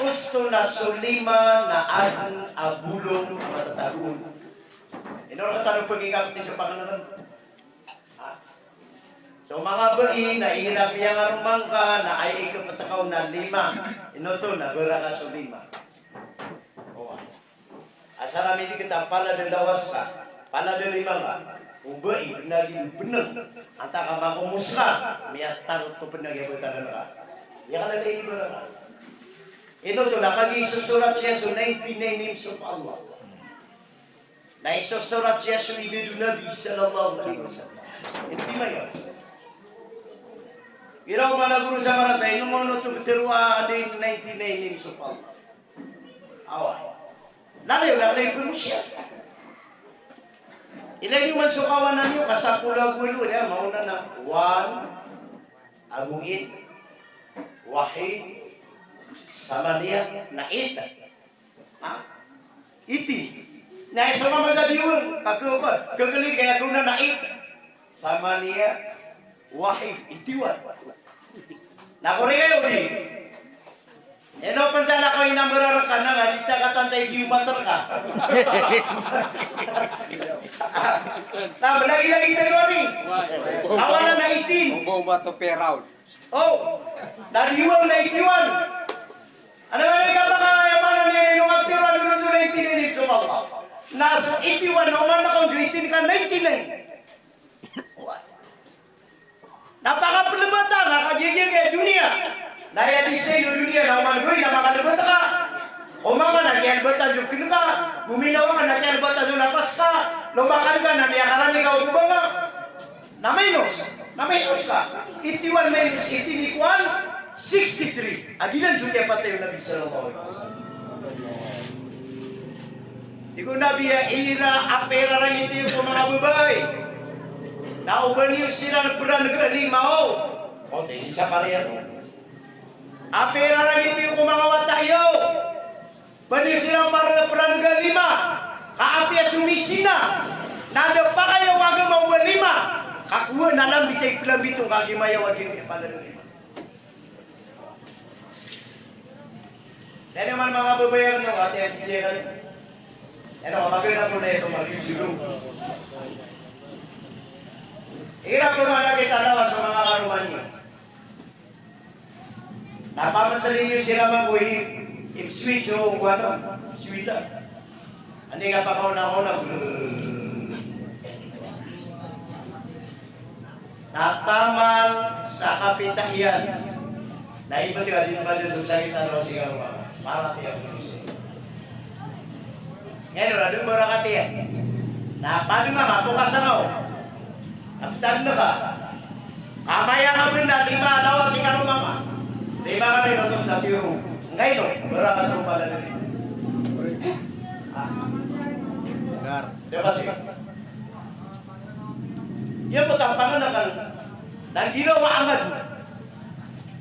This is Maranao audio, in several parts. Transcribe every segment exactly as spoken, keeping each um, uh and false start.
Gusto na so lima na adn a bolong a matatago on. Ino rktano pagikapti so pangnngkn? Ha? So manga bai na igira piyangaroma ngka na aya ikaptkaw na lima. Ino oto na baraka so lima. Oway. Asar a miligid a palad a lawas ka, palad a lima ka, o bai, bnagi o bnng, antaa ka makomos ka, miyatarot o bnng a btad ka. Aya kalalayon i baraka. Ino oto na kagiya isosorat iyan so ninety-nine names of Allah. Na isosorat iyan so ibad o Nabi sallallahu alaihi wasallam. Ino di mayo. Ira o mala goro sa marata, ino man oto btharoa a ninety-nine names of Allah. Awa. Lalayon, lalayon pn o siya. Ilay niyo man so kawanan iyo, ka sapolo ago walo, na maona na one, ago eight, wahid, samaniya, na eight. Ha? Eighteen. Na isa mamagadiyon, ka, ka, ka, kakali kaya dona na eight. Samaniya, wahid, eighty-one. Na kori kayo di. Ino pn sa na ko inambarar ka na nga, di ta katantay di umater ka. Na, lagi-lagi tayo ni. Kawanan na eighteen. Umbo, umbo, to peraw. O, na diwang na itiwan. Ano nga ikapakamana niyan, ino nga pitiwan, ino so ninety-nine so mama. Na so itiwan, na oman na kaon so eighteen ka ninety-nine. Na pakaplbata nga ka giyangkai a doniya. Na aya di sii o doniya na oman goy na makalbata ka. Oman ka na kiyalbata so kn ka. Gominawa ka na kiyalbata so napas ka. Lomakan ka na miyakarani ka o banga. Na minus, na minus ka. Eighty-one minus eighteen equal sixty-three. A giyanan so kiyapatay o Nabi sallallahu alaihi wasallam. Tig o Nabi a ira a pera rangiti ko manga babay. Na o ba niyo siran pranega lima o. O, tig isa pariyan. A pera rangiti ko manga wata iyo. Ba niyo siran par-, pranega lima, ka apiya so misina, na da pakayaw a agama o ba lima, ka kowa na lambit a iplambit on ka gimayaw a di pala lima. Dani man manga babayar niyo, ati a sisiran. Eno, magana ko na ito, mag-isulo. Ira ko mana kita lawan sa manga karuman niyo. Na pamsali niyo siran mambo i, i switch o, ano, switch. Andi ka pakaona-ona. Na taman sa kapita iyan. Na iba tiga din pa din sa sakit ano siguro para tiyan. Ngayon, rado ba rakat iyan? Na pwede nga mapukasan ako. Kaptan na ka. Kamaya ka benda, lima, lawas si karoma ka. Lima kami notos na tiro. Ngayon, barakas ko pala na rin. Ah. Benar. Dapat yun. Iya ko tapangan na kan. Nang ginawa agad.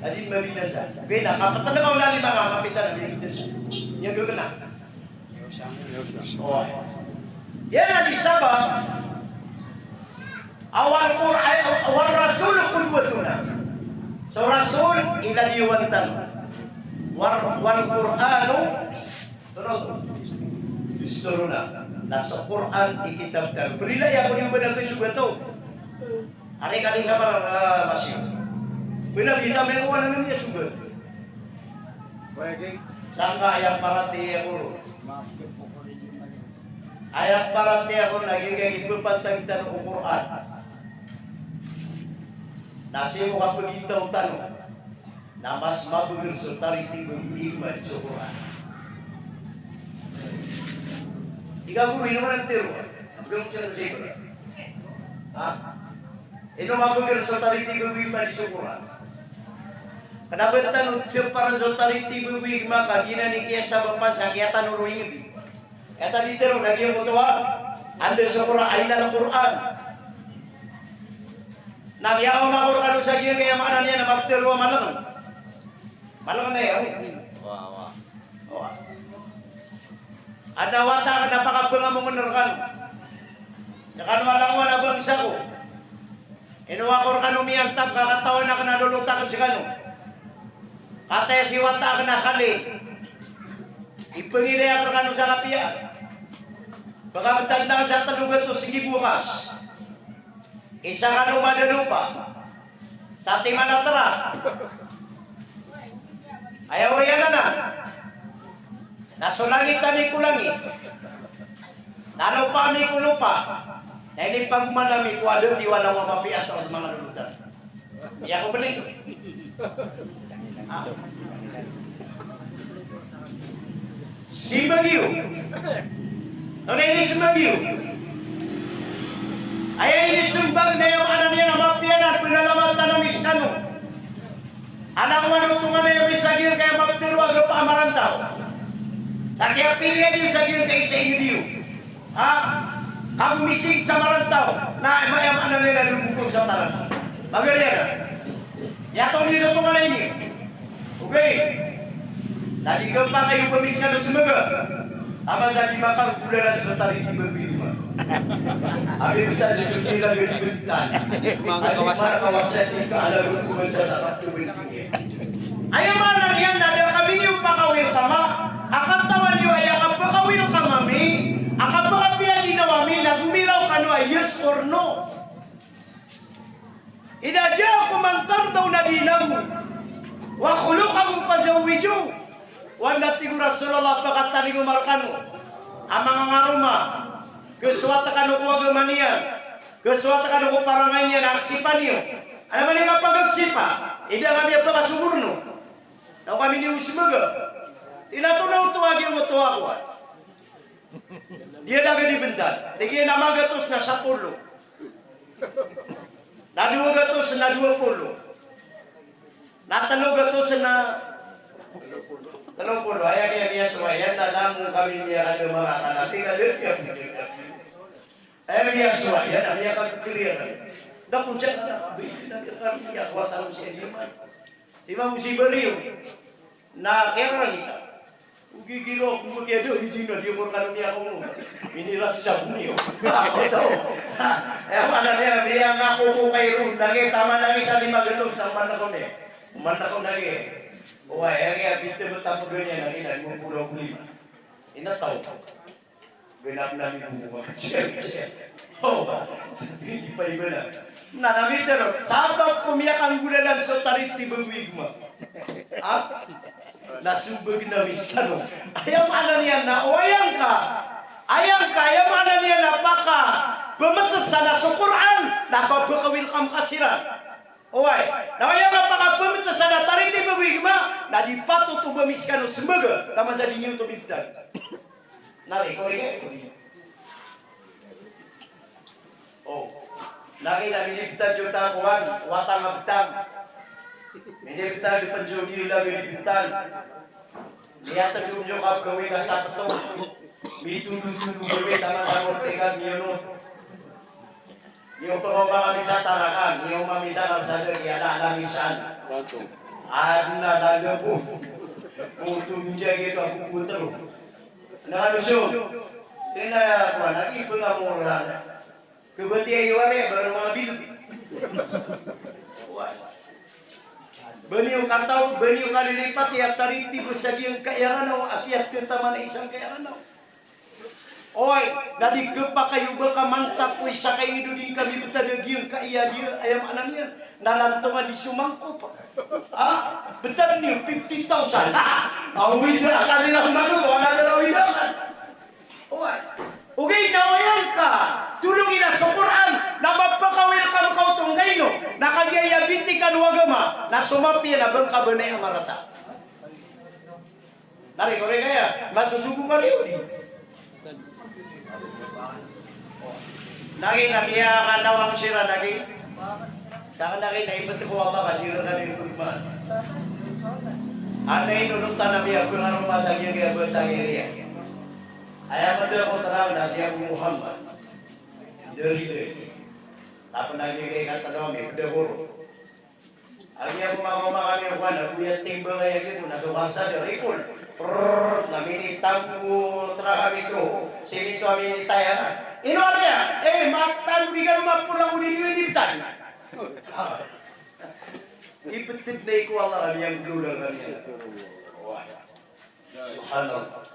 Tadi mabinasa. Beda, kapatan na ka o na lima ka, kapitan na binibinasa. Iya gagana. O. Iyan a di sabap a wal Qur'an, war rasul qudwatuna. So Rasul i laliyowan tano. War, wal Qur'anu, ano? Dusturuna. Na so Qur'an i kitab tano. Prilaya ko di o ba na kasogat o. Ari ka di sa parang, ah, masiyo. Bina bita may kuwan na niya sogat. Sangka aya paratiyaya ko. Aya paratiyaya ko na giya ipapantag tano o Qur'an. Na sii ko kapagitaw tano. Na mas mabagr so taritib o hikmah so Qur'an. Ika guru, ino man ang tiro? Ang guru, sino sa iba? Ha? Ino mabagr so taritib o hikmah so Qur'an? Kna ba tano separan so taritib o hikmah ka giyanan i kiyasabapan sa kiyatano ro ingd. Aya tano di tero na giyangkoto a anda so Qur'an, aynan Qur'an. Na miyaoma ko rkano sa giyangkaya maana niyan na maptero a malngn. Malngn aya, o. Wa, wa. Wa. Adn a wata akn a pakabngamongn rkano. Skano a langowan a bangsa ko. Ino ako rkano miyantap ka katawan akn a lolot akn skano. Kataya si wata akn a Khalid. Ipangilay akn rkano sa kapiya. Pkabtad na sa tlo gatos sii ko bakas. Isa kano madalopa sa timan a tara. Aya oriyan anan na so langit ami ko langit, na lopa ami ko lopa, na inipagoman ami ko adat i wala a mapiya a taw a manga lolodan. Iya ko beli. Ah. Simbag iyo. Tonaa i simbag iyo? Aya inismbag na aya maana niyan na mapiya na pnalamatan ami skano. Alang wano tonganay ami sa giyangkaya maptharo a gapa a marantaw. Sa kiyapiliya niyo sa giyangkaya isa iyo diyo. Ha? Kago misig sa marantaw, na aya maana niyan na dogo ko sa taran. Magariya na. Iyatoon iyo sa tonganay niyo. Okay. Na di gapa kayo bamis kano smbag. Taman sa di makagolalan so tarit i bagoy ma. Abi btad so kira gadi btad. Manga kawasa. Manga kawasa, di ka ala rukuman sa sapat to btad. Aya maana niyan na da kami niyo paka-welcome-a, a katawan iyo aya kapaka-welcome ami, a kapakapiya ginawa mi, na gomiraw kano a yes or no. Idha ja'akum man tardawna dinahu wa khuluqahu fazawwijuh. Anda tig o Rasulullah, pakatalingoma rkano a manga ngaroma, khasowat kano ko agama niyan, khasowat kano ko parangay niyan, aksipa niyo. Anda man iyan kapagaksipa, idha kami a pakasoborno. Na o kami niyo smbag. Tig iyan a tonaa oto a giyangkoto a kowan. Di aya lagid i bntal. Tig iyan a magatos na sapolo. Na dowa gatos na dowa polo. Na tlo gatos na tlo polo. Aya kiya, miyasowa iyan na langon kami miyaadama rka na pila dn kiya. Aya miyasowa iyan na miyakagkriya na. Da ko dyan na, bigyan na kami, miyakawatan ko siya di man. Di man ko si Bariyo. Na kiyarangit. Ogigiro ako, kiya da, di na, di ako rkano miyakaono. Miniraksa ko niyo. Ako daw. Aya maana niyan, miyangako ko kay Ron, lagid taman lagid sa lima gatos, na oman ako niyan. Oman ako lagid. Oway, aya kiya, bita, bata ko niyan, lagid na, lima polo ago lima. Inataw. Ganap na mi bubu. O, di pa iba na. Na, na mitharo, sabap ko miyakanggolalan so tarit i bagoy ma. Ha? Na smbag na mi skano. Aya maana niyan na, o aya ngka. Aya ngka, aya maana niyan na pakapmbtsa na so Qur'an, na pakapakawil ka mkasiran. Oway, na aya ngka pakapmbtsa na tarit i bagoy ma, na di patot o ba mi skano smbag, taman sa di niyo oto bibtad. Na ri, ko ri, ko ri. O. Lagid a minibtad iyo ta kowan, watang a btang. Minibtad iyo pn so di lagid i btad. Miyatdom iyo ka pkawil a sapto. Mitondotondog iyo taman sa mortikad miyono. Iyo pn o ba kami sa Tarakan, iyo mami sa Karsada, iya na, na misan. Adn a lalapo. Oto, gonjay gito a komputer. Na ano siyo? Ina, kuwan, agi pn a moral. Kabatiya iyo ari, ba roo manga bilog. Kuwan. Ba niyo kataw, ba niyo kalilipat, iya tarit i ba sa giyangkaya Ranaw, a kiyatataman a isangkaya Ranaw. Oy, na di khapakay o ba ka mantap ko isa ka ingd o di ngka mibtad a giyangkaya, aya maana niyan na lantongan di so mangkop. Ha? Btad niyo fifty thousand. Ha? Awida ka niyan mano, wala na awida ka. Oy. Ogaid na aya ngka tolong iyan so Qur'an, na mapaka-welcome ka oto nggaino, na kagiya aya bitikan o agama na so mapiya na ba ngka ba na aya marata. Na ri, ko ri kaya, masosogo ka ri o di. Lagid a miyakanawang siran lagid. Sa lagid a ibt ko a ba ka di rka di rogman. Ana ino roo ta na miyapngaroma sa giyangkaya basa iyan. Aya mada ko terang na si Abu Muhammad. Dari, dari. Tapos lagid kay katalo mi, beda guru. Agi ako makaoma kami o kuwan, ago iya timbang aya gito, na so Karsada, rikol. Prrrr, na minitambo, tra kami to. Simento a minitaya na. Ino aya? Eh, matan, di ka lumapol ako di niyo inibtan. Ibtad na iko Allah, kami ang gula kami. Wah. Subhanallah.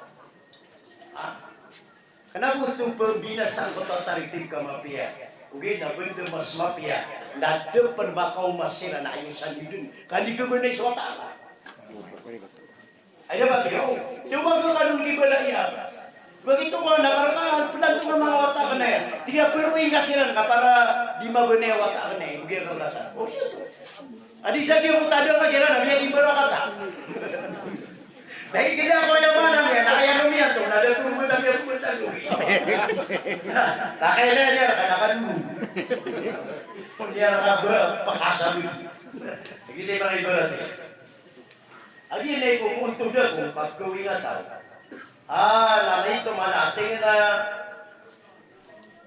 Kna bo oto pmbinasaan ko tatarikib ka mapiya. Ogaid na banda mas mapiya na da pn makaoma siran a aya sandidan ka di khabanay so wata ka. Aya ba tiyo? Tiyo ba ka kanon ki bala iya? Ba kito ko na karkaan pnanto ka manga wata ka na iya. Tiya pero ingka siran ka para di mabanay a wata ka na iya. Bgay ka wata. O, iya to. Adi sa giya ko tada ka kira na miya di barakata. Na ikida ko aya maana niyan, na aya no miya to, na da to mo tabi ako sa luwi. Na, na kaya niya, na kaya ka dulu. Kung niya ka ba, pakasabi. Ikida yung mga ibarat eh. Agi na iko, kung tuda ko, pagkawing ataw. Ah, na ito, malating na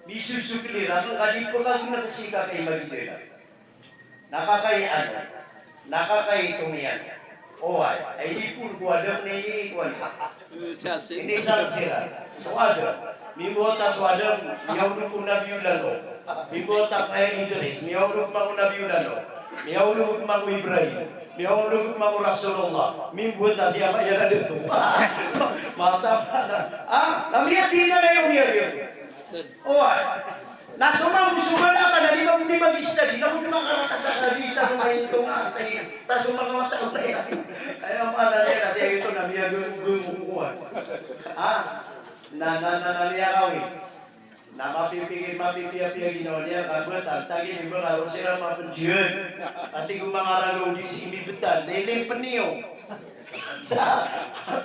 Misosoklira ngka di pkagna ka sii ka kay magidana. Na kakay ano, na kakay tomiyan. Oway, ay di pn ko Adam na ini ko ano. Ini salsila. So Adam. Mimbawata so Adam, miyaolog ko Nabiyullah Nuh. Mimbawata kay Idris, miyaolog man ko Nabiyullah Nuh. Miyaolog man ko Ibrahim. Miyaolog man ko Rasulullah. Mimbawata si Ama Yana Dato. Mata mana. Ah, na miyati na na yung miyati. Oway. Na so mambo so bala ka na di ba, di ba gista di na ko di makarata sa karita ko may ito nga, tay, ta so mga mata ko na yan. Ay, ang mana niya na, di ito na miya gumukuhan. Ha? Na, na, na, na miya kawin. Na mapipikir, mapipiyapiya ginawa niya, kabatan, tagi ni ba, karo sira mapnjihad. Ati ko mga ragaw di si imibtan, lilipn niyo. Sa,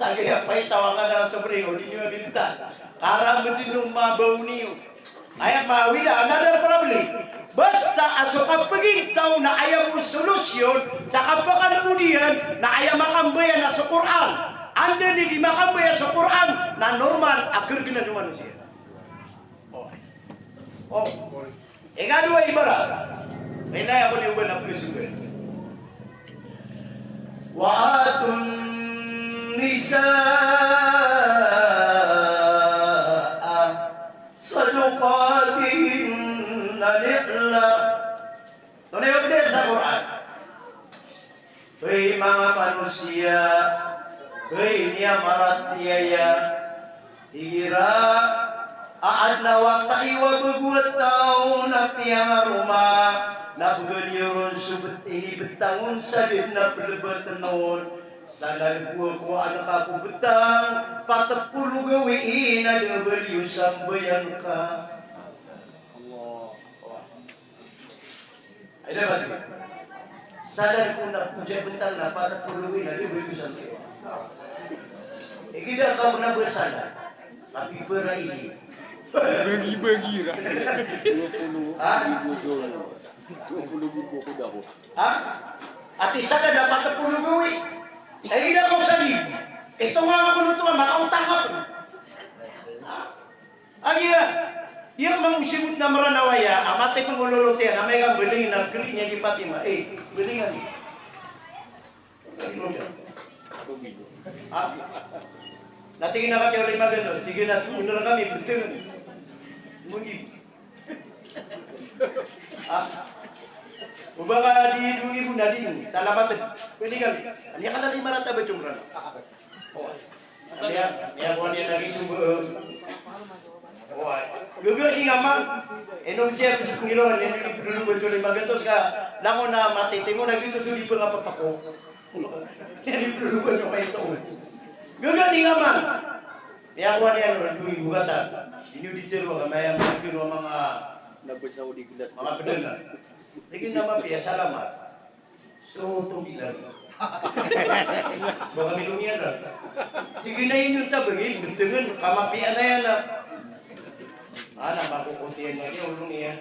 tagi apa itawagan na sa bring, o di niyo imibtan. Karam di no mabaw niyo. Aya mawila, another problem. Basta a so kapagintaw na aya bo solusyon sa kapakanabudiyan na aya makambayaan a so Qur'an. Anda ni di makambayaan so Qur'an na normal a grgnan o manosiya. O. O. Ikadowa ibarat. Ina ya ko di uban a plisugay. Wa atun nisaa sadaqatihinna nihla. Tonaa i pd sa Qur'an? Hay manga manosiya, hay miyamaratiyaya, igira a adn a wata iyo a bago a taw na piyangaroma, na bgan iyo ron so bet-, inibetang on sa da dn a plbatn on, sa lagid o kowaan ka ko betang pat polo gawii na da a baliyo sambayang ka. Allah. Ay, dapat. Sadar ko na pojabatan na pat polo gawii na di ba ito sa mga. Ikida ka mo na ba sadar? Tapi berai ini. Bagi-bagi ra. Dua puluh ribu dolar. Ha? Dua puluh ribu ko daw. Ha? Ati sadar na pat polo gawii. Ikida ko sadar. Ito nga ako luto, makautang ako. Ha? Aya, aya mambo sibot na Mranaw aya, a matay pn ko lolot iyan, amay ka mbaling na kli niyan si Fatima, eh, mbaling ami. Ha? Na tig iyan a kati o lima gatos, tig iyan a tuon rkami, btng. Mungkin. Ha? O ba ka di doon ibo na din, salamat. Mbaling ami. Aya ka na lima rata ba jumra na? O. Miya, miyakowa niyan lagi so ba. Oway. Gaga di nga man. Ino siya ko sa Panginoon, ino di pdologan so lima gatos ka langon a matay, tig iyan a giyoto so di pangapapako. Ino di pdologan so maito. Gaga di nga man. Miyakowa niyan, o, doy bogatan. Ino di tero ka maya mangkin o manga, manga pdana. Tig iyan a mapiya, salamat. So, oto bilay. Ba kami lomiyan na. Tig iyan a ino ta ba, eh, btng on, ka mapiya na iyan a. Ana, makokotiyan na niyo, lomiyan.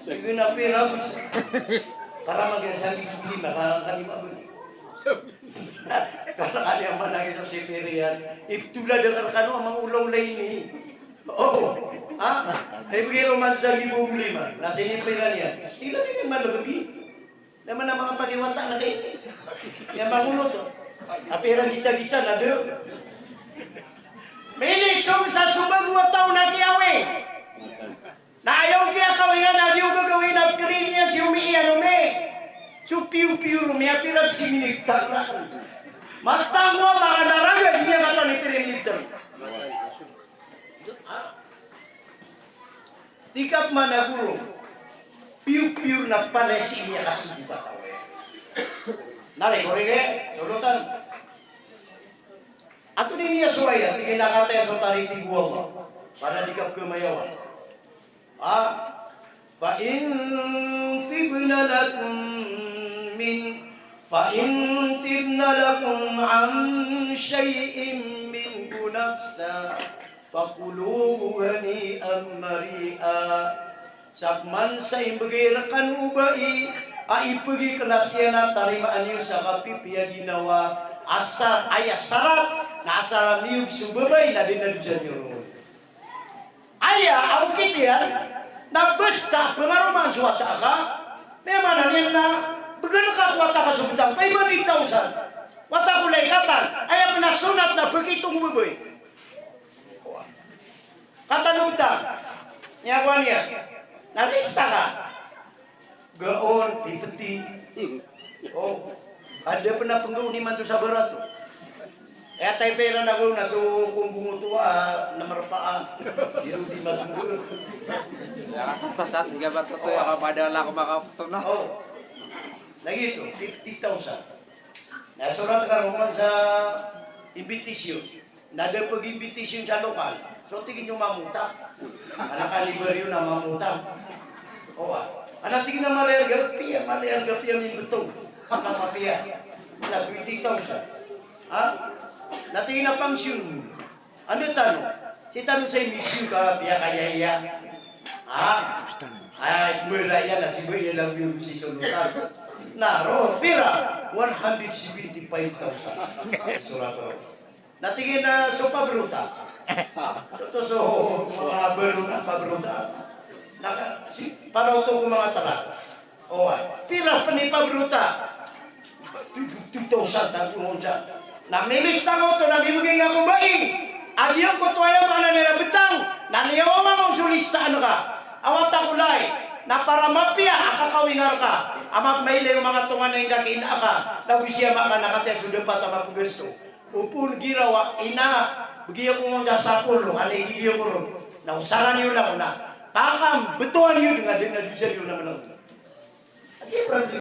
Tig iyan a pira, bos. Para maging sandi ko bili, maka kami mabili. Para kami ang manangis sa sipiriyan. Iptulad ang arkano, ang mga ulaw-ulay ini. O, ha? Ay, bgay ron man sa libo lima. Na sinipiran iyan. Ila niyan man lagabi. Na man a manga paliwata na kay. Iyan mangonot. Apiran gita-gita na da. Minisong sa so bago a taw na kiyawi. Na aya on kiyakawian a giyoto gagawii na kri niyan si omi iyan, omi. So piyo-piyo ron, miyapira si minigtan na. Matango a manga naraga, di niyan katawan i pira i minigtan. Tig a pman a goro, piyor-piyor na palaya sii niyan kasogo kataw iyan. Na rek o rek, solotan. Antonaa i niyan so ayat, tig iyan a kataya so taritig o Allah. Para di ka pkhamayawan. Ha? Fa in tibna lakum min, fa in tibna lakum an shay'in minhu nafsan, fakuluhu hani'an mari'a. Sa pman sa imbgay rkano o bai a ipgiklasiyan a tarimaan iyo sa kapipiya ginawa, asar, aya sarat na asar a miyog so babay na dn a dosa niyo ron. Aya a okit iyan na basta pngaromaan so wata ka, miyamaan iyan na bgan ka ko wata ka so btang, five hundred thousand. Wata ko lay katan, aya pn a sonat na pkitong o babay. Katan o btang. Niya kowan iyan. Na lista ka. Gaon, pipeti. O. Kada pn a pnggaon imanto sa Barat. Aya taypay iran a gaon na so kombong oto a, na marpaan. Di ron di matnggaw. Aya, pasat, di ka ba oto, aya, kapada lako makapto na. O. Na giyoto, fifty thousand. Na sorat ka roo man sa invitation. Na da pag-invitation sa lokal. So tig iyan mamota. Anak a libar iyo na mamota. O, a. Anak tig iyan a malayar ka piya, malayar ka piya mimbtong. Kna mapiya. Na twenty thousand. Ha? Na tig iyan a pangsyon. Anda tano? Sii tano sa imisyon ka piya kaya iya. Ha? Ay, mala iyan na sii ba iyan lagid sii solotan. Na roo, pira? One hundred seventy-five thousand. Sorat roo. Na tig iyan a so pabrota. So oto so manga barota, pabrota. Na ka, si, para oto ko manga tara. O, a. Pira pn i pabrota? Two thousand, tangko on sa. Na milista ka oto, na mibgay ngka ko bai a giyangkoto, aya maana niyan na btang, na liyawaw ngka on so listaan ka a wata ko lay, na para mapiya a kakawinga rka a mapmailay o manga tonganay ngka ki ina ka, na go si ama ka na kataya so dapat a mapgasto. O pn giraw a ina, bgi ako ngka on sa sapolo, anay, bgi ako ron. Na osaran iyo langon na pakambtowan iyo dn a dn a dosa iyo na mlanggo.